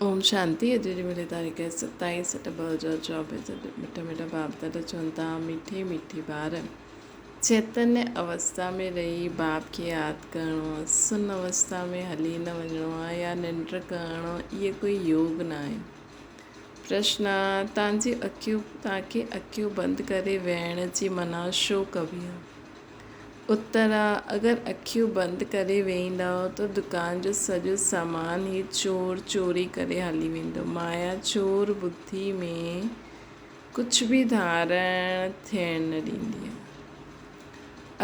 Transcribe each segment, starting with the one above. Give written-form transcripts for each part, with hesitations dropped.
اوم شانتي اڄ جي ملي تاريخ 27 8 2024 مٺا مٺا باپ دادا چون ٿا مٺي مٺي ٻار چيتنيه اوستا ۾ رهي باپ کي ياد ڪرڻو سن اوستا ۾ هلي نه وڃڻو آهي يا ننڊ ڪرڻو اهي ڪوئي يوگ نه آهي پرشن تان جي اکيون تان کي اکيون بند ڪري ويهڻ جي منع ڇو ڪبي آهي اتر، اگر اکيون بند ڪري ويهندؤ ته دڪان جو سڄو سامان هي چور چوري ڪري هلي ويندو. مايا چور ٻڌي ۾ ڪجهه به ڌارڻ ٿيڻ نه ڏيندي آهي.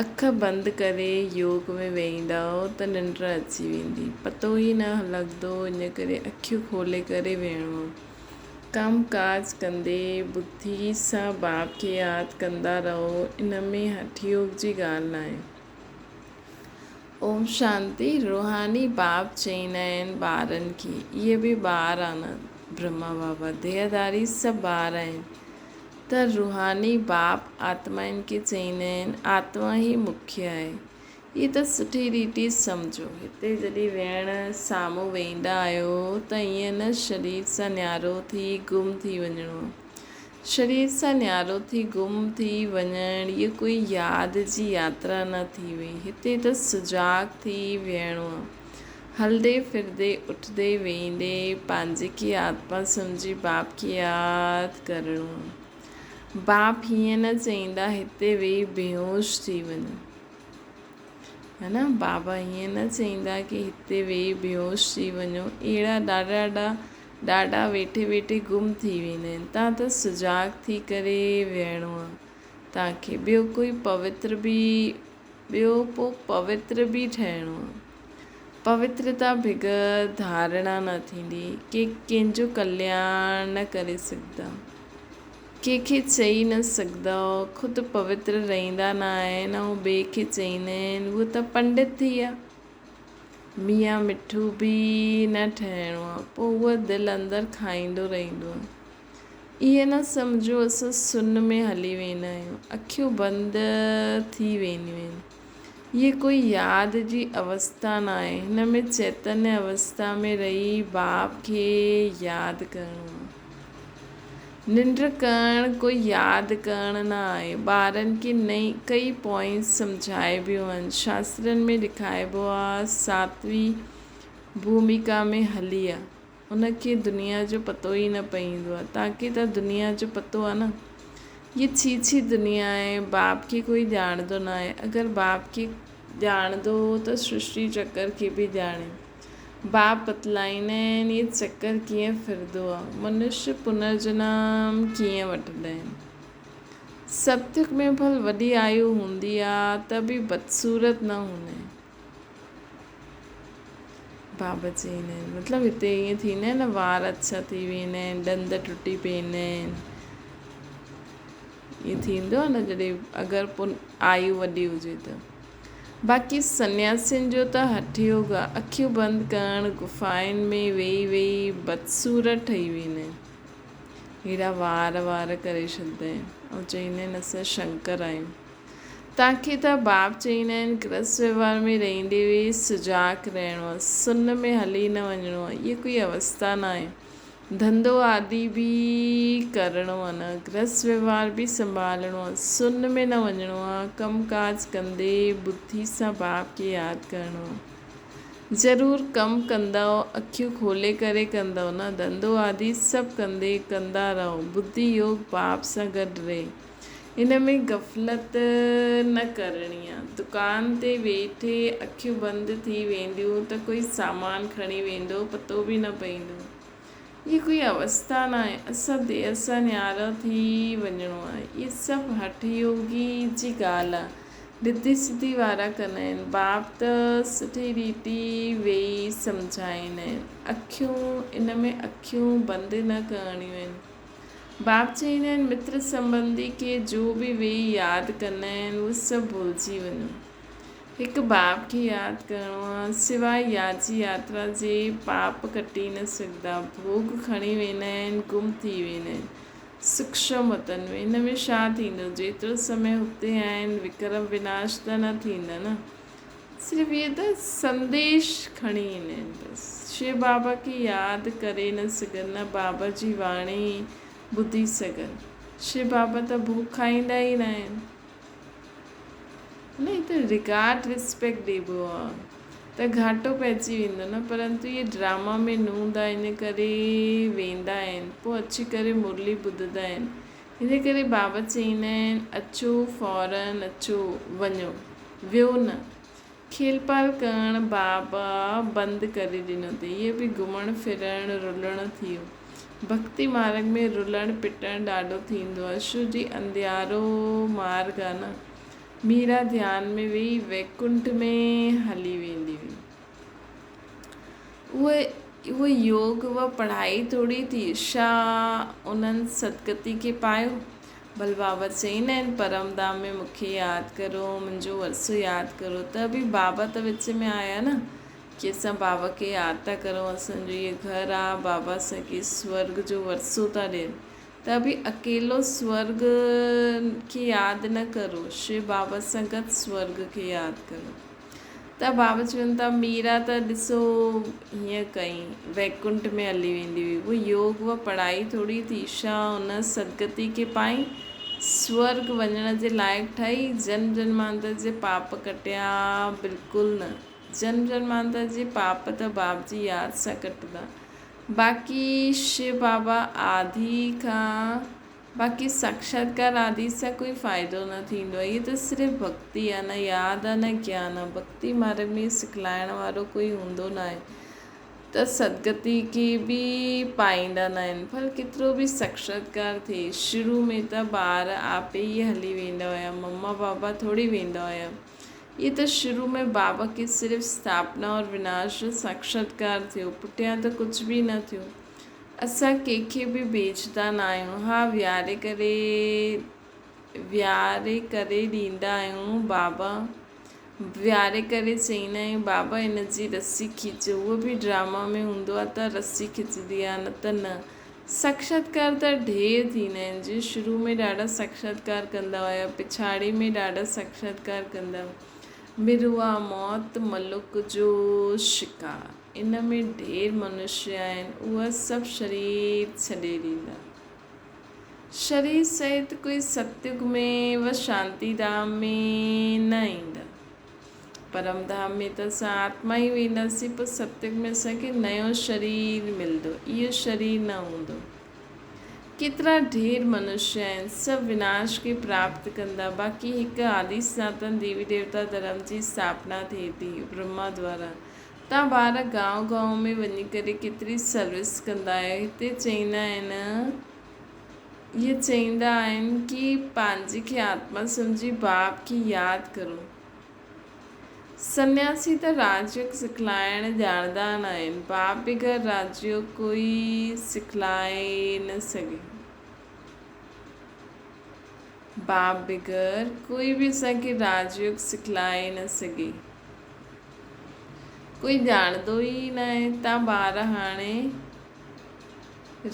اک بند ڪري يوگ ۾ ويهندؤ ته ننڊ اچي ويندي. پتو ئي نه لڳندو ان ڪري اکيون کولي ڪري ويهڻو آهي. ڪم ڪاج ڪندي ٻڌي سان باپ کي ياد ڪندا رهو ان ۾ هٺ يوگ جي ڳالهه ناهي. اوم شانتي روحاني باپ چئيندا آهن ٻارن کي اهي به ٻار آهن برهما بابا ديهه ڌاري سڀ ٻار آهن ته روحاني باپ آتمائن کي چئيندا آهن آتما ئي مکيه آهي هي ته سٺي ريتي سمجهو. هتي جڏهن ويهڻ سامهون ويهندا آهيو ته ائين نه شرير سان نيارو ٿي گم ٿي وڃڻو. شرير سان نيارو ٿي گم ٿي وڃڻ هيء ڪوئي ياد جي ياترا نه ٿي وئي. هتي ته سجاڳ ٿي ويهڻو آهي. هلندي ڦرندي، اٿندي ويهندي پنهنجي کي آتما سمجهي باپ کي ياد ڪرڻو آهي. باپ هيئن نه چئيندا هتي ويهي بيهوش ٿي وڃو. ها نه بابا ائين نه چئيندا ڪي هتي ويهي بيهوش ٿي وڃو اهڙا ڏاڍا ڏاڍا ڏاڍا ويٺي ويٺي گم ٿي ويندا آهن تان ته سجاڳ ٿي ڪري ويهڻو آهي تان کي ٻيو ڪوئي پوتر به ٻيو پو پوتر به ٺهڻو آهي پوترتا بغير ڌارڻا نه ٿيندي ڪي ڪنهن جو ڪلياڻ نه ڪري سگهندا ڪنهن کي چئي نه سگهندؤ، خود پوتر رهندا نه آهن ۽ ٻئي کي چئيندا آهن، اهو ته پنڊت ٿي ويا. ميان مٺو به نه ٺهڻو آهي، پوء اهو دل اندر کائيندو رهندو آهي. ائين نه سمجهو اسان سن ۾ هلي ويندا آهيون، اکيون بند ٿي وينديون آهن. هيء ڪوئي ياد جي اوستا ناهي، هن ۾ چيتنيه اوستا ۾ رهي باپ کي ياد ڪرڻو آهي. ننڊ ڪرڻ ڪوئي ياد ڪرڻ نه آهي. ٻارن کي نئين ڪئي پوائنٽس سمجهائبيون آهن. شاسترن ۾ ڏيکاربو آهي ساتوين ڀوميڪا ۾ هلي آ. ان کي دنيا جو پتو ئي نه پئيندو آهي. توهان کي ته دنيا جو پتو آهي نه. هيء ڇي ڇي دنيا آهي. باپ کي ڪوئي ڄاڻندو نه آهي. اگر باپ کي ڄاڻندو ته سرشٽي چڪر کي به ڄاڻي. باپ بتلائيندا آهن هي چڪر ڪيئن ڦرندو آ، منشي پنرجنم ڪيئن وٺندا آهن. ستيگ ۾ ڀل وڏي آيو هوندي آ ته به بدصورت نه هوندا آهن. بابا چئيندا آهن مطلب هتي ائين ٿيندا آهن نه وار اڇا ٿي ويندا آهن، ڏند ٽٽي پوندا آهن. ائين ٿيندو آ نه جڏهن اگر آيو وڏي هجي ته. باقي سنياسين جو ته هٺ يوگ آ، اکيون بند ڪرڻ، گفائن ۾ ويهي ويهي بدصورت ٺهي ويندا آهن. هيڙا وار وار ڪري ڇڏندا آهن ۽ چئيندا آهن اسان شنڪر آهيون. توهان کي ته باپ چئيندا آهن گرهست وهنوار ۾ رهندي به سجاڳ رهڻو آ، سن ۾ هلي نه وڃڻو آ، اها ڪوئي اوستا ناهي. ڌنڌو آدي به ڪرڻو آ نه، گرهست وهنوار به سنڀالڻو آ، سن ۾ نه وڃڻو آ، ڪم ڪاج ڪندي ٻڌي سان باپ کي ياد ڪرڻو آ. ضرور ڪم ڪندؤ، اکيون کولي ڪري ڪندؤ نه، ڌنڌو آدي سڀ ڪندي ڪندا رهو، ٻڌي يوگ باپ سان گڏ رهي، ان ۾ غفلت نه ڪرڻي آ. دڪان تي ويٺي اکيون بند ٿي وينديون ته ڪوئي سامان کڻي ويندو پتو به نه پئيندو. هيء ڪوئي اوستا ناهي. اسان ديهه سان نيارو ٿي وڃڻو آهي. اهي سڀ هٺ يوگي جي ڳالهه آ. رڌي سڌي وارا ڪندا آهن. باپ ته سٺي ريتي ويهي سمجهائيندا آهن. اکيون ان ۾ اکيون بند نه ڪرڻيون آهن. باپ چئيندا آهن، متر سنٻنڌي کي جو به ويهي ياد ڪندا آهن، اهو سڀ ڀلجي وڃو. هڪ باپ کي ياد ڪرڻو آهي. سواء ياد جي ياترا جي پاپ ڪٽي نه سگهندا. ڀوڳ کڻي ويندا آهن، گم ٿي ويندا آهن. سوڪشم وطن ۾. هن ۾ ڇا ٿيندو؟ جيترو سمي هتي آهن، وڪرم وناش ته نه ٿيندا نه؟ صرف اهي ته سنديش کڻي ايندا آهن بس. شو بابا کي ياد ڪري نه سگهن، نه بابا جي واڻي ٻڌي سگهن. شو بابا ته ڀوڳ کائيندا ئي نه آهن. نه هي ته رگارڊ رسپيڪٽ ڏبو آ ته گهاٽو پئجي ويندو نه پرنتو اهي ڊراما ۾ نه هوندا ان ڪري ويندا آهن پوء اچي ڪري مرلي ٻڌندا آهن ان ڪري بابا چئيندا آهن اچو فورن اچو وڃو ويو نه کيل پال ڪرڻ بابا بند ڪري ڏنو اٿئي اهي به گهمڻ ڦرڻ رلڻ ٿي ويو ڀڳتي مارڳ ۾ رلڻ پٽڻ ڏاڍو ٿيندو آهي شو جي انڌيارو مارڳ آهي نه ميرا ڌيان ۾ ويهي ويڪنٺ ۾ هلي ويندي هئي. اهي اهو يوگ و پڙهائي ٿوري ٿي. ڇا انهن سدگتي کي پايو؟ ڀل بابا چئيندا آهن پرم ڌام ۾ مون کي ياد ڪرو، منهنجو ورثو ياد ڪرو ته به بابا ته وچ ۾ آيا نه ڪي اسان بابا کي ياد ٿا ڪرون، اسان جو هيء گهر آ، بابا اسان کي سورڳ جو ورثو ٿا ڏين. ته به اڪيلو سورڳ کي ياد نه ڪرو، شو بابا سان گڏ سورڳ کي ياد ڪرو. ته بابا چون ٿا ميرا ته ڏسو هيئن ڪئي، ويڪنٺ ۾ هلي ويندي هئي. اهو يوگ و پڙهائي ٿوري ٿي، ڇا ان سدگتي کي پائي سورڳ وڃڻ جي لائق ٺهي؟ جنم جنمانتر جي پاپ ڪٽيا؟ بلڪل نه. جنم جنمانتر جي پاپ ته باب جي ياد سان ڪٽبا. باقي شو بابا آدي کان باقي ساڪشاتڪار آدي سان ڪوئي فائدو نه ٿيندو آهي. هي ته صرف ڀڳتي آهي نه ياد آهي نه گيان آهي. ڀڳتي مارڳ ۾ سکلائڻ وارو ڪوئي هوندو نه آهي ته سدگتي کي به پائيندا نه آهن. ڀل ڪيترو به ساڪشاتڪار ٿئي شروع ۾ ته ٻار آپي ئي هلي ويندا هيا مما بابا ٿوري ويندا هيا. هي ته شروع ۾ بابا کي صرف اسٿاپنا اور وناش جو ساڪشاتڪار ٿيو، پٺيان ته ڪجهه به نه ٿيو. اسان ڪنهن کي به ڀيجندا نه آهيون. ها ويهاري ڪري ويهاري ڪري ڏيندا آهيون بابا ويهاري ڪري چئيندا آهيون بابا هن جي رسي کيچ اهو به ڊراما ۾ هوندو آهي ته رسي کچندي آهي نه ته نه. ساڪشاتڪار ته ڍير ٿيندا آهن، جيئن شروع ۾ ڏاڍا ساڪشاتڪار ڪندا هيا، پڇاڙي ۾ ڏاڍا ساڪشاتڪار ڪندا. مروا موت ملڪ جو شڪار، ان ۾ ڍير منشي آهن، اها سڀ شرير ڇڏي ڏيندا. شرير سهت ڪوئي ستيگ ۾ و شانتي ڌام ۾ نه ايندا. پرم ڌام ۾ ته اسان آتما ئي وينداسين، پوء ستيگ ۾ اسان کي نيو شرير ملندو، اهو شرير نه هوندو. ڪيترا ڍير منشي آهن، سڀ وناش کي پراپت ڪندا، باقي هڪ آدي سناتن ديوي ديوتا ڌرم جي اسٿاپنا ٿئي ٿي برهما دوارا. تان ٻار گانء گانء ۾ وڃي ڪري ڪيتري سروس ڪندا آهيو، هتي چئيندا آهن، اهي چئيندا آهن ڪي پنهنجي کي آتما سمجهي باپ کي ياد ڪرو. سنياسي ته راجيوگ سکلائڻ ڄاڻندا نه آهن. باپ بغير راجيوگ ڪوئي سکلائي نه سگهي. باپ بغير ڪوئي به اسان کي راجيوگ سکلائي نه سگهي. ڪوئي ڄاڻندو ئي ناهي. تان ٻار هاڻي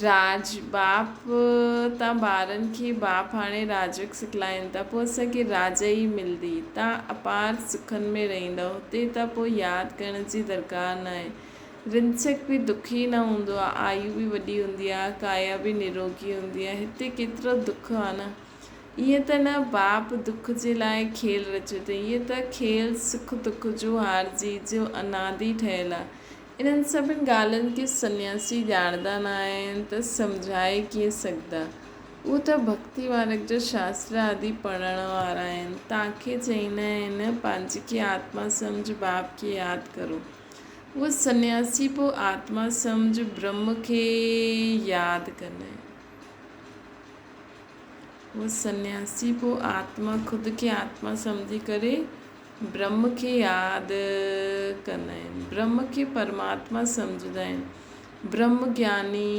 راج، باپ تان ٻارن کي باپ هاڻي راجوڪ سکلائين ٿا، پوء اسان کي راج ئي ملندي. تان اپار سکن ۾ رهندؤ. هتي ته پوء ياد ڪرڻ جي درڪار ناهي. رنسڪ به دکي نه هوندو آ، آيو به وڏي هوندي آ، ڪايا به نروڳي هوندي آ. هتي ڪيترو دک آ نه. ائين ته نه باپ دک جي لاء کيل رچيو اٿئي، ائين ته کيل سک دک جو هار جيت جو انادي ٺهيل آ. انهن سڀن ڳالهين کي سنياسي ڄاڻندا نه آهن ته سمجهائي ڪيئن سگهندا. اهي ته ڀڳتي مارڳ جا شاستر آدي پڙهڻ وارا آهن. تان کي چئيندا آهن، پنهنجي کي آتما سمجهه باپ کي ياد ڪرو. اهي سنياسي پوء آتما سمجهه برهم کي ياد ڪندا آهن. اهي سنياسي پوء آتما خود کي آتما سمجهي ڪري برهم کي ياد ڪندا آهن. برهم کي پرماتما سمجهندا آهن. برهم گياني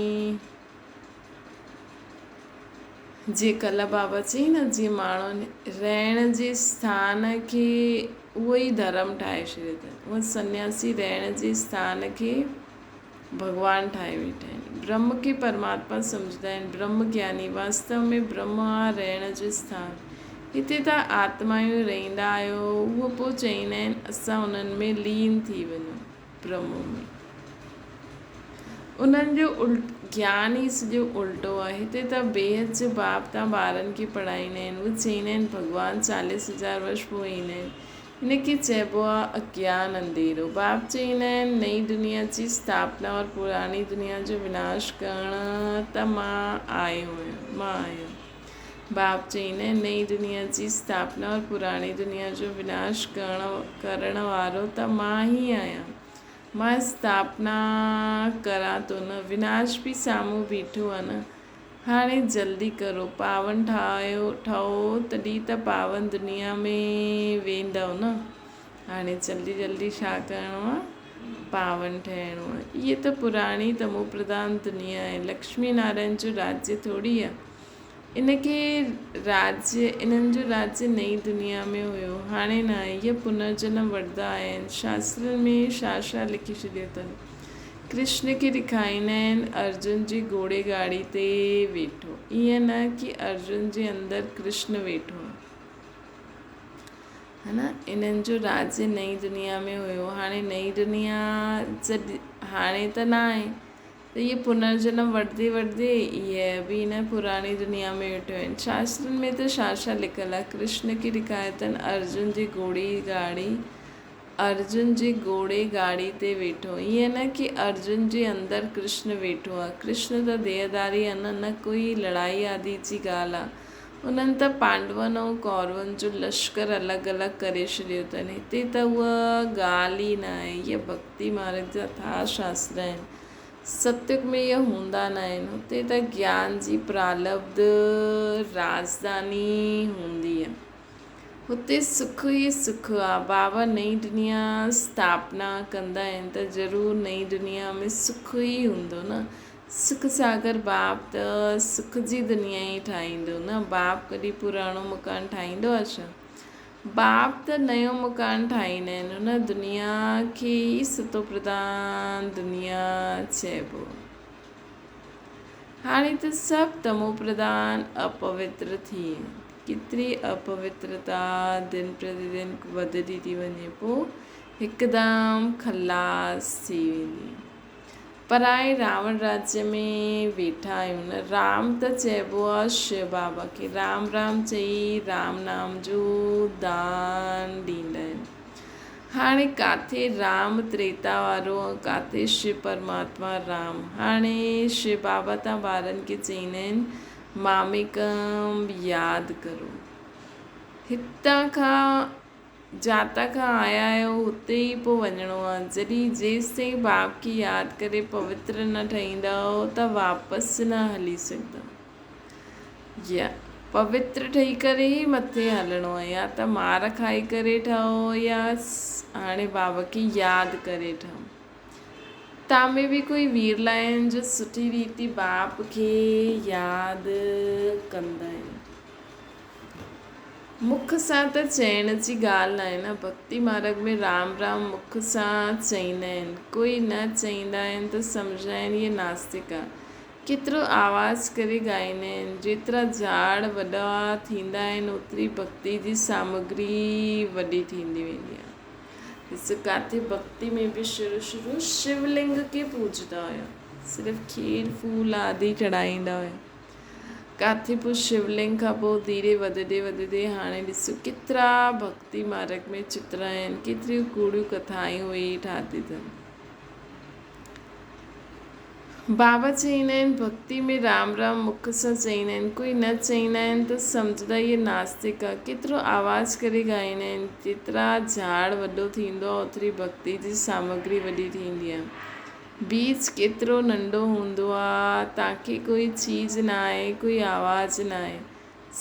جيئن ڪلهه بابا چئي نه جيئن ماڻهن رهڻ جي اسٿان کي اهو ئي ڌرم ٺاهي ڇڏيو اٿن. اهي سنياسي رهڻ جي اسٿان کي ڀڳوان ٺاهي ويٺا آهن. برهم کي پرماتما سمجهندا آهن. برهم گياني واستو ۾ برهم آ رهڻ جو اسٿان. هتي ته آتمائون رهندا آهيو، اهو پوء چئيندا آهن اسان انهن ۾ لين ٿي وڃون، برهم ۾. انهن جو گيان ئي سڄو الٽو آهي. هتي ته بيحد جو باپ تان ٻارن کي پڙهائيندا آهن. اهي چئيندا آهن ڀڳوان چاليس هزار ورش پوء ايندا آهن. هن کي چئبو آهي اگيان انڌيرو. باپ چئيندا آهن نئين دنيا جي اسٿاپنا اور پراڻي دنيا جو وناش ڪرڻ ته مان آيو آهيان، مان آهيان. باپ چئيندا آهن نئين دنيا جي اسٿاپنا اور پراڻي دنيا جو وناش ڪرڻ وارو ته مان ئي آهيان. مان اسٿاپنا ڪران ٿو نه، وناش به سامهون بيٺو آهي نه. هاڻي جلدي ڪرو، پاون ٺاهيو، ٺهو تڏهن ته پاون دنيا ۾ ويندؤ نه. هاڻي جلدي جلدي ڇا ڪرڻو آهي؟ پاون ٺهڻو آهي. هيء ته پراڻي تموپرڌان دنيا آهي، لڪشمي نارائڻ جو راجيه ٿوري آهي. ان کي راجيه، انهن جو راجيه نئين دنيا ۾ هيو، هاڻي ناهي. اهي پنرجنم وٺندا آيا آهن. شاسترن ۾ ڇا ڇا لکي ڇڏيو اٿن. ڪرشن کي ڏيکاريندا آهن ارجن جي گهوڙي گاڏي تي ويٺو. ائين نه ڪي ارجن جي اندر ڪرشن ويٺو آهي. ها نه، انهن جو راجيه نئين دنيا ۾ هيو، هاڻي نئين دنيا جڏ هاڻي ته ناهي. ته اهي پنرجنم وٺندي وٺندي اهي به هن پراڻي دنيا ۾ ويٺيون آهن. شاسترن ۾ ته ڇا ڇا لکيل آهي. ڪرشن کي ڏيکاريو اٿن ارجن جي گهوڙي گاڏي ارجن جي گهوڙي گاڏي تي ويٺو. ائين نه ڪي ارجن جي اندر ڪرشن ويٺو آهي. ڪرشن ته ديهداري آهي نه، نه ڪوئي لڙائي آدي جي ڳالهه آهي. انهن ته پانڊون ۽ ڪورون جو لشڪر الڳ الڳ ڪري ڇڏيو اٿن. هتي ته اها ڳالهه ئي نه آهي. اهي ڀڳتي مارگ جا ٿا شاستر آهن. ستيگ ۾ اهي هوندا نه آهن. هتي ته گيان جي پرالبڌ راڄڌاني هوندي آهي. هتي سک ئي سک آهي. بابا نئين دنيا اسٿاپنا ڪندا آهن ته ضرور نئين دنيا ۾ سک ئي هوندو نه. سک ساگر باپ ته سک جي دنيا ئي ٺاهيندو نه. باپ ڪڏهن پراڻو مڪان ٺاهيندو آهي ڇا؟ باپ ته نيو مڪان ٺاهيندا آهن. هن دنيا کي ئي ستو پرڌان دنيا چئبو. هاڻي ته سڀ تمو پرڌان اپوتر ٿي. ڪيتري اپوترتا دن پرتي دن وڌندي ٿي وڃي پوء هڪدم خلاص ٿي ويندي. پرائي راوڻ راجيه ۾ ويٺا آهيون نه. رام ته چئبو آ شو بابا کي. رام رام چئي رام نام جو دان ڏيندا آهن. هاڻي ڪاٿي رام تريتا وارو ۽ ڪاٿي شو پرماتما رام. هاڻي شو بابا تان ٻارن کي چئيندا آهن ماميڪم ياد ڪرو. هتان کان جاتان کان آيا آهيو اتي ئي پوء وڃڻو آهي. جڏهن جيستائين باپ کي ياد ڪري پوتر نه ٺهيندؤ ته واپس نه هلي سگهندؤ. يا پوتر ٺهي ڪري ئي مٿي هلڻو آهي يا ته مار کائي ڪري ٺهو يا هاڻي بابا کي ياد ڪري ٺهو. تان ۾ به ڪوئي ويرلا آهن جو سٺي ريتي باپ کي ياد ڪندا آهن. مک سان ته چئڻ جي ڳالهه ناهي نه. ڀڳتي مارڳ ۾ رام رام مک سان چئيندا آهن. ڪوئي نه چئيندا آهن ته سمجهندا آهن اهي ناستڪ آ. ڪيترو آواز ڪري ڳائيندا آهن. جيترا جهاڙ وڏا ٿيندا آهن اوتري ڀڳتي جي سامگري وڏي ٿيندي ويندي آ. ڏس ڪاٿي ڀڳتي ۾ به شروع شروع شولنگ کي پوڄندا هيا. صرف کير ڦول آدي چڙهائيندا هيا. ڪاٿي پوء شولنگ کان پوء ڌيري وڌندي وڌندي هاڻي ڏسو ڪيترا ڀڳتي مارڳ ۾ چتر آهن، ڪيتريون ڪوڙيون ڪٿائون ويهي ٺاهي اٿن. بابا چئيندا آهن ڀڳتي ۾ رام رام مک سان چئيندا آهن، ڪوئي نه چئيندا آهن ته سمجهندا اهي ناستڪ آ. ڪيترو آواز ڪري ڳائيندا آهن، جيترا جهاڙ وڏو ٿيندو آ اوتري ڀڳتي جي سامگري وڏي ٿيندي آ. بيج ڪيترو ننڍو هوندو آ، تانکي ڪوئي چيز ناهي، ڪوئي آواز ناهي.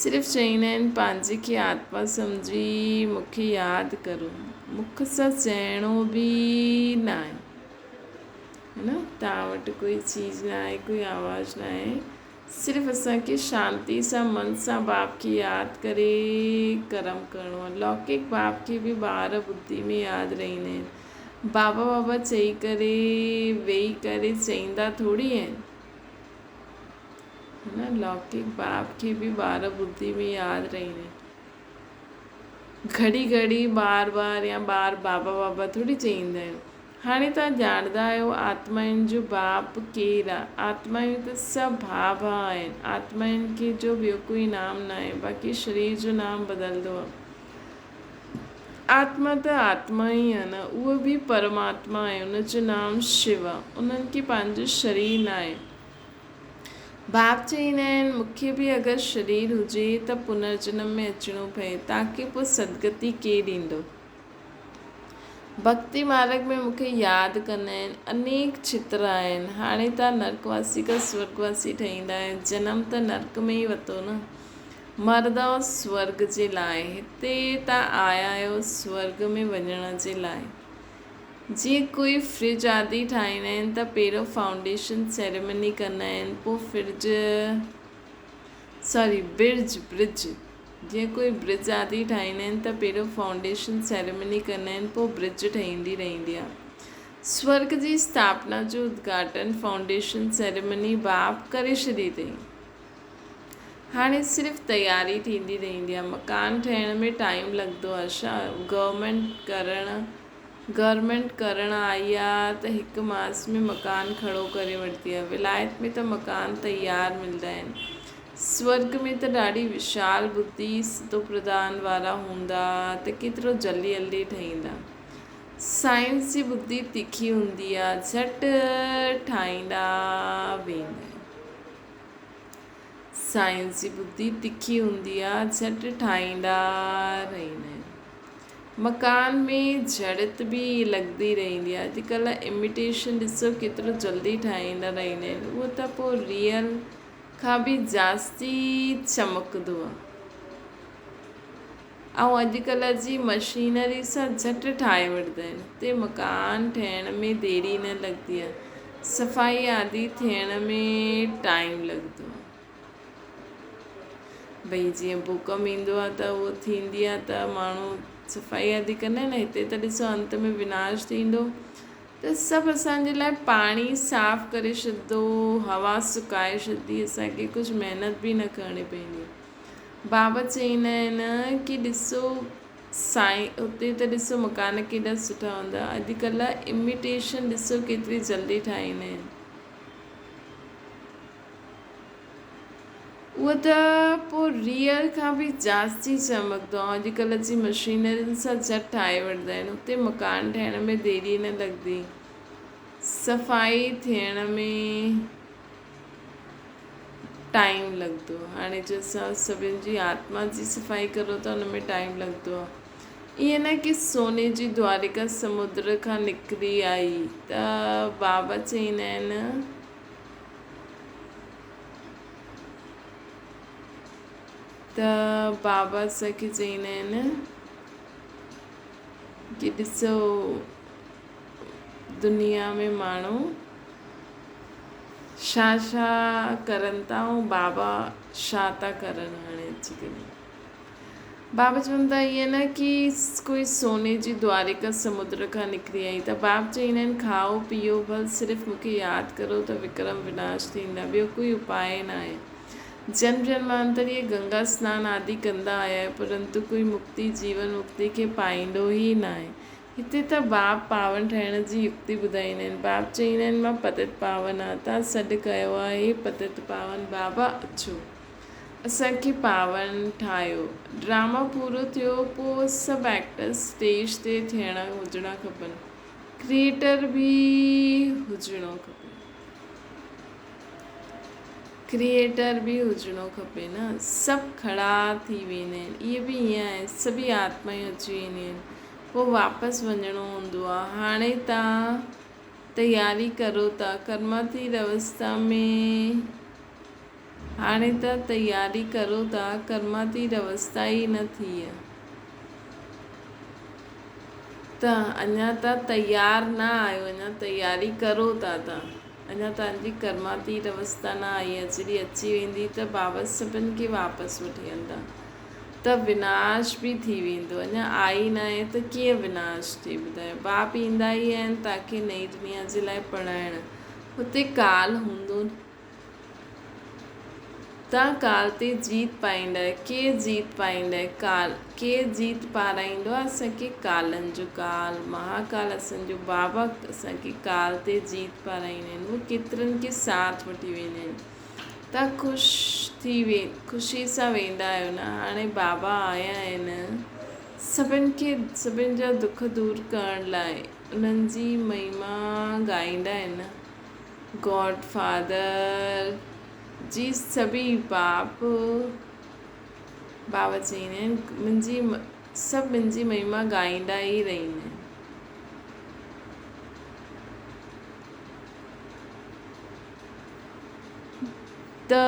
صرف چئيندا آهن پنهنجي کي آتما سمجهي مون کي ياد ڪرو. مک سان چئڻو به ناهي. هي نه توهان وٽ ڪوئي چيز ناهي، ڪوئي آواز ناهي. صرف اسان کي شانتي سان من سان باپ کي ياد ڪري ڪرم ڪرڻو آ. لوڪڪ باپ کي به ٻار ٻڌي ۾ ياد رهندا آهن. بابا بابا چئي ڪري ويهي ڪري چئيندا ٿوري آهن. هي نه لوڪڪ باپ کي به ٻار ٻڌي ۾ ياد رهندا آهن. گهڙي گهڙي بار بار يا ٻار بابا بابا ٿوري چئيندا آهن. هاڻي توهان ڄاڻندا آهيو آتمائن جو باپ ڪير آ. آتمائون ته سڀ ڀاء ڀاء آهن. آتمائن کي جو ٻيو ڪوئي نام ناهي. باقي شرير جو نام بدلندو آ. آتما ته آتما ئي آ نه. اهو به پرماتما آهي. ان جو نام شو آ. انهن کي پنهنجو شرير ناهي. باپ چئيندا آهن، مون کي به اگر شرير هجي ته پنرجنم ۾ اچڻو پئي، تاڪه پوء سدگتي ڪير ڏيندو؟ ڀڳتي مارڳ ۾ مون کي ياد ڪندا آهن، انيڪ چتر آهن، هاڻي توهان نرڪواسي کان سورڳواسي ٺهيندا آهيو، جنم ته نرڪ ۾ ئي ورتو نه، مرندؤ سورڳ جي لاء، هتي توهان آيا آهيو سورڳ ۾ وڃڻ جي لاء. جيئن ڪوئي فرج آدي ٺاهيندا آهن ته پهريون فائونڊيشن سيريمني ڪندا آهن پوء فرج ساري برج برج جيئن ڪوئي برج آدي ٺاهيندا آهن ته پهريون فائونڊيشن سيريمني ڪندا آهن پوء برج ٺهندي رهندي آهي. سورگ جي اسٿاپنا جو ادگهاٽن فائونڊيشن سيريمني باپ ڪري ڇڏي اٿئي. هاڻي صرف تياري ٿيندي رهندي آهي. مڪان ٺهڻ ۾ ٽائيم لڳندو آهي ڇا؟ گورنمينٽ ڪرڻ آئي آ ته هڪ ماس ۾ مڪان کڙو ڪري وٺندي آهي. ولايت ۾ ته مڪان تيار ملندا آهن. سورڳ ۾ ته ڏاڍي وشال ٻڌي ستوپرڌان وارا هوندا ته ڪيترو جلدي جلدي ٺهيندا. سائنس جي ٻڌي تکي هوندي آ جهٽ ٺاهيندا ويندا آهن. سائنس جي ٻڌي تکي هوندي آ، جهٽ ٺاهيندا رهندا آهن. مڪان ۾ جهڙت به لڳندي رهندي آ. اڄڪلهه اميٽيشن ڏسو ڪيترو جلدي ٺاهيندا رهندا آهن. اهو ته پوء ريئل کان به جاستي چمڪندو آ. ۽ اڄڪلهه جي مشينري سان جهٽ ٺاهي وٺندا آهن. هتي مڪان ٺهڻ ۾ ديري نه لڳندي آهي. صفائي آدي ٿيڻ ۾ ٽائيم لڳندو آهي. ڀئي جيئن ڀوڪم ايندو آهي ته اهو ٿيندي آهي ته ماڻهو صفائي آدي ڪندا آهن. هتي ته ڏسو انت ۾ وناش ٿيندو ته سڀ اسان جي لاء پاڻي صاف ڪري ڇڏندو، هوا سڪائي ڇڏندي، اسان کي ڪجهه محنت به نه ڪرڻي پوندي. بابا چئيندا آهن ڪي ڏسو سائين اتي ته ڏسو مڪان ڪيڏا سٺا هوندا اڄڪلهه اميٽيشن ڏسو ڪيتري جلدي ٺاهيندا آهن. اهو ته پوء ريئل کان به جاستي چمڪندو آهي اڄڪلهه جي مشينرين سان جهٽ ٺاهي وٺندا آهن اتي مڪان ٺهڻ ۾ ديري نه لڳندي صفائي ٿيڻ ۾ ٽائيم لڳندو هاڻي جو اسان سڀن جي آتما جي صفائي ڪرو ته ان ۾ ٽائيم لڳندو آهي ائين نه ڪي سوني جي دوارڪا سمندر کان نڪري آئي ته بابا چئيندا آهن ته بابا اسان کي چئيندا آهن ڪي ڏسو دنيا ۾ ماڻهو ڇا ڇا ڪرن ٿا ۽ بابا ڇا ٿا ڪرن هاڻي اچي ڪري بابا چون ٿا ائين نه ڪي ڪوئي سوني جي دوارڪا سمندر کان نڪري آئي ته باب چئيندا آهن کائو پيئو ڀل صرف مون کي ياد ڪرو ته وڪرم وناش ٿيندا ٻيو ڪوئي اپاء نه آهي جنم جنمانتر اهي گنگا سنان آدي ڪندا آيا آهيو پرنتو ڪوئي مڪتي جيون مڪتي کي پائيندو ئي ناهي هتي ته باپ پاون ٺهڻ جي يڪتي ٻڌائيندا آهن. باپ چئيندا آهن، مان پتت پاون آهيان. توهان سڏ ڪيو آهي، هي پتت پاون بابا اچو، اسان کي پاون ٺاهيو. ڊراما پورو ٿيو، پوء سڀ ايڪٽرس اسٽيج تي ٿيڻا هجڻا کپن. ڪريئيٽر به هجڻو کپي. ڪريئيٽر به هجڻو کپي نه. سڀ کڙا ٿي ويندا آهن. اهي به ائين آهن، سڀئي آتمائون اچي وينديون آهن. پوء واپس وڃڻو هوندو آ. هاڻي توهان تياري ڪرو ٿا ڪرماتيت اوستا ۾. هاڻي توهان تياري ڪرو ٿا ڪرماتيت اوستا ئي نه ٿي آ. ته اڃا توهان تيار نه آهيو اڃا تياري ڪرو ٿا توهان اڃا توهان جي ڪرماتيت اوستا نه آئي آ. جڏهن اچي ويندي ته بابا سڀن کي واپس وٺي هلندا. ته وناش به ٿي ويندو. اڃا آئي ناهي ته ڪيئن وناش ٿئي ٻڌايو. باپ ايندا ئي آهن تاڪي نئين دنيا جي لاء پڙهائڻ. هتي ڪال هوندو ته توهان ڪال تي جيت پائيندا آهيو. ڪير جيت پائيندا آهي؟ ڪال. ڪير جيت پارائيندو آهي اسان کي؟ ڪالن جو ڪال، مهاڪال اسان جو بابا اسان کي ڪال تي جيت پارائيندا آهن. اهي ڪيترن کي ساٿ وٺي ويندا آهن. توهان خوش ٿي خوشي سان ويندا آهيو نه؟ هاڻي بابا آيا آهن سڀن کي سڀن جا دک دور ڪرڻ لاء انهن جي مهما ڳائيندا آهن نه؟ گاڊ فادر جي سڀئي باپ بابا چئيندا آهن منهنجي سڀ منهنجي مهما ڳائيندا ئي رهندا آهن. ته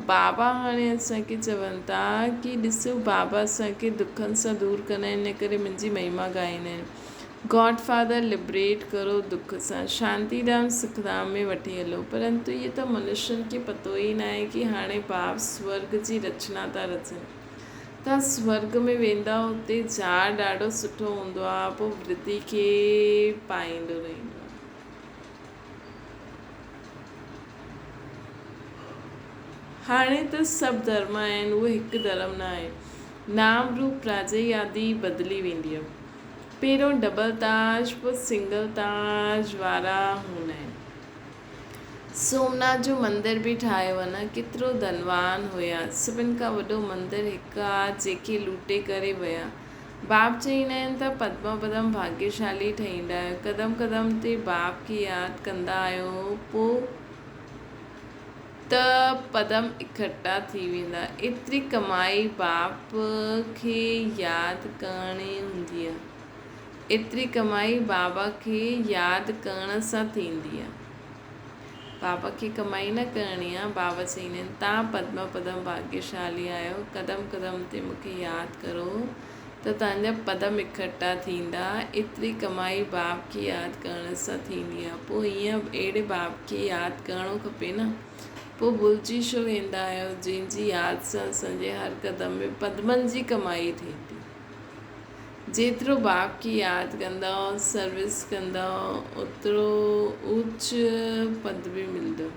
بابا هاڻي اسان کي چون ٿا ڪي ڏسو بابا اسان کي دکن سان دور ڪندا آهن ان ڪري منهنجي مهما ڳائيندا آهن. گاڊ فادر لبريٽ ڪرو دک سان شانتي ڌام سک ڌام ۾ وٺي هلو پرنتو اهي ته منشين کي پتو ئي ناهي ڪي هاڻي باپ سورگ جي رچنا ٿا رچن. تان سورگ ۾ ويندا اتي جاء ڏاڍو سٺو هوندو آهي پوء ورڌي کي پائيندو رهندو آهي. هاڻي ته سڀ ڌرم آهن اهو هڪ ڌرم نه آهي. نام روپ راجئي آدي بدلي ويندي آهي. پهريون ڊبل تاج پوء سنگل تاج وارا هوندا آهن. سومناٿ جو مندر به ٺاهيو نه ڪيترو ڌنوان هيا سڀن کان وڏو مندر هڪ آ جيڪي لوٽي ڪري ويا باپ چئيندا آهن ته پدما پدم ڀاگيشالي ٺهيندا آهيو قدم قدم تي باپ کي ياد ڪندا آهيو پو ته پدم اڪٺا ٿي ويندا ايتري ڪمائي باپ کي ياد ڪرڻي هوندي آ. ايتري ڪمائي بابا کي ياد ڪرڻ سان ٿيندي آ. بابا کي ڪمائي نه ڪرڻي آ. بابا چئيندا آهن، تان پدما پدم ڀاگيشالي آهيو، قدم قدم تي مون کي ياد ڪرو ته توهان جا پدم اڪٺا ٿيندا. ايتري ڪمائي باپ کي ياد ڪرڻ سان ٿيندي آ. پوء ائين اهڙي باپ کي ياد ڪرڻو کپي نه. پوء ڀلجي ڇو ويندا آهيو، جنهن جي ياد سان اسان جي هر قدم ۾ پدمن جي ڪمائي ٿئي ٿي. جيترو باپ کي ياد ڪندؤ، سروس ڪندؤ، اوترو اوچ پد به ملندو.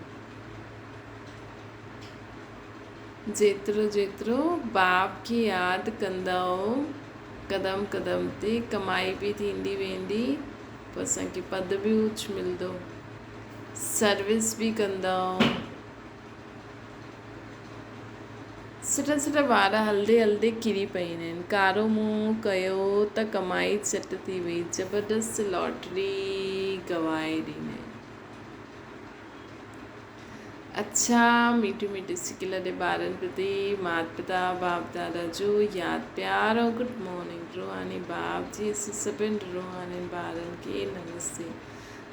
جيترو جيترو باپ کي ياد ڪندؤ، قدم قدم تي ڪمائي به ٿيندي ويندي، پوء اسان کي پد به اوچ ملندو. سروس به ڪندؤ. سٺا سٺا وار هلندي هلندي ڪري پئيندا آهن. ڪارو منهن ڪيو ته ڪمائي چٽ ٿي وئي. زبردست لاٽري گوائي ڏيندا آهن. اڇا ميٺيون ميٺيون سڪيل ڏي ٻارن پرتي مات پتا باپ دادا جو ياد پيار ۽ گڊ مارننگ روحاني باپ جي اسين سڀن روحانين ٻارن کي نمستي.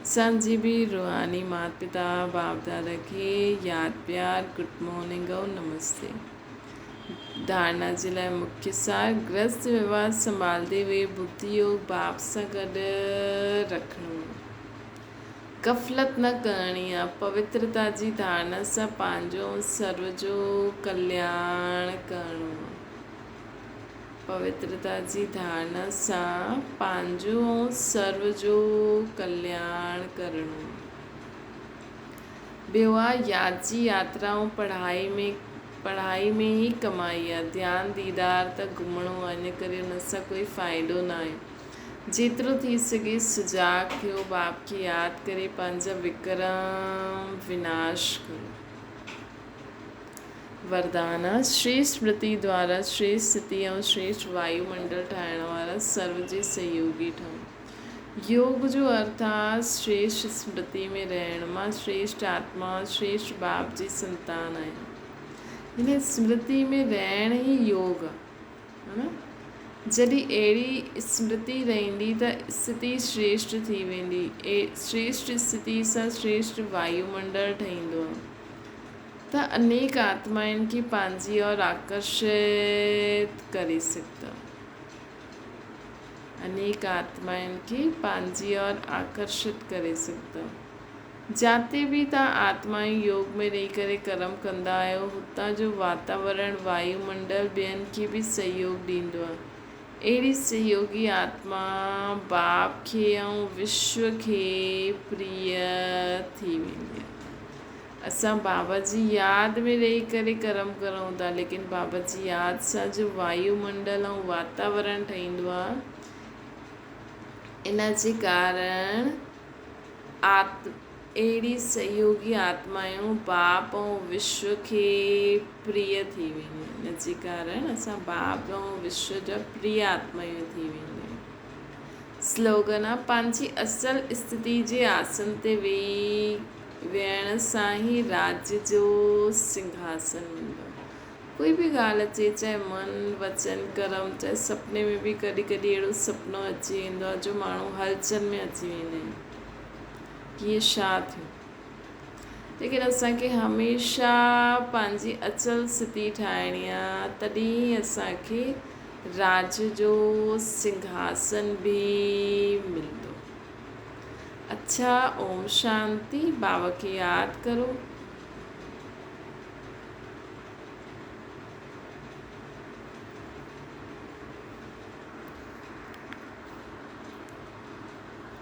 اسان جي به روحاني مات پتا باپ دادا کي ياد پيار گڊ مارننگ ۽ نمستي. ڌارنا جي لاء مکيه سار گرهست وهنوار سنڀالندي هئي ٻڌي يوگ باپ سان گڏ رکڻو آ. غفلت نه ڪرڻي آ. پوترتا جي ڌارنا سان پنهنجو ۽ سرو جو ڪلياڻ ڪرڻو آ. پوترتا جي ڌارنا سان پنهنجو ۽ سرو جو ڪلياڻ ڪرڻو. ٻيو آ ياد جي ياترا ۽ پڙهائي ۾ پڙهائي ۾ ئي ڪمائي آ. ڌيان ديدار ته گهمڻو آ ان ڪري ان سان ڪوئي فائدو ناهي. جيترو ٿي سگهي سجاڳ ٿيو باپ کي ياد ڪري پنهنجا وڪرم وناش ڪرو. وردان، شريشٺ سمرتي دوارا شريشٺ سٿي ۽ شريشٺ وايو منڊل ٺاهڻ وارا سرو جي سهيوگي ٺهون. يوگ جو ارٿ آ شريشٺ سمرتي ۾ رهڻ. مان شريشٺ آتما شريشٺ باپ جي سنتان آهيان. يعني سمرتي ۾ رهڻ ئي يوگ آ. ها نه؟ جڏهن اهڙي سمرتي رهندي ته اسٿتي شريشٺ ٿي ويندي. شريشٺ اسٿتي سان شريشٺ وايو منڊل ٺهيندو آ. ته انيڪ آتمائن کي پنهنجي اور آڪرشت ڪري سگهندا. انيڪ آتمائن کي پنهنجي اور آڪرشت ڪري سگهندا. جاتي به توهان آتمائون يوگ ۾ رهي ڪري ڪرم ڪندا آهيو، هتان جو واتاورڻ، وايو منڊل، ٻين کي به سهيوگ ڏيندو آهي. اهڙي سهيوگي آتما باپ کي ۽ وشو کي پريه ٿي ويندي آهي. اسان بابا جي ياد ۾ رهي ڪري ڪرم ڪرون ٿا ليڪن بابا جي ياد سان جو وايو منڊل ۽ واتاورڻ ٺهيندو آهي ان جي ڪارڻ آت اهڙي سهيوگي آتمائون باپ ۽ وشو کي پريه ٿي وينديون آهن. ان جي ڪارڻ اسان باپ ۽ وشو جا پريه آتمائون ٿي وينديون آهيون. سلوگن آ، پنهنجي اصل استٿي جي آسن تي ويهي ويهڻ سان ئي راڄ جو سنگهاسن ملندو آهي. ڪوئي به ڳالهه اچي چاهي من، وچن، ڪرم، چاهي سپني ۾ به ڪڏهن ڪڏهن اهڙو سپنو اچي ويندو آهي جو ماڻهو هلچل ۾ اچي ويندا آهن ڪي هي ڇا ٿيو. ليڪن اسان کي هميشه پنهنجي اچل سٿي ٺاهڻي آهي تڏهن ئي اسان کي راڄ جو سنگهاسن به ملندو. اڇا اوم شانتي. بابا کي ياد ڪرو.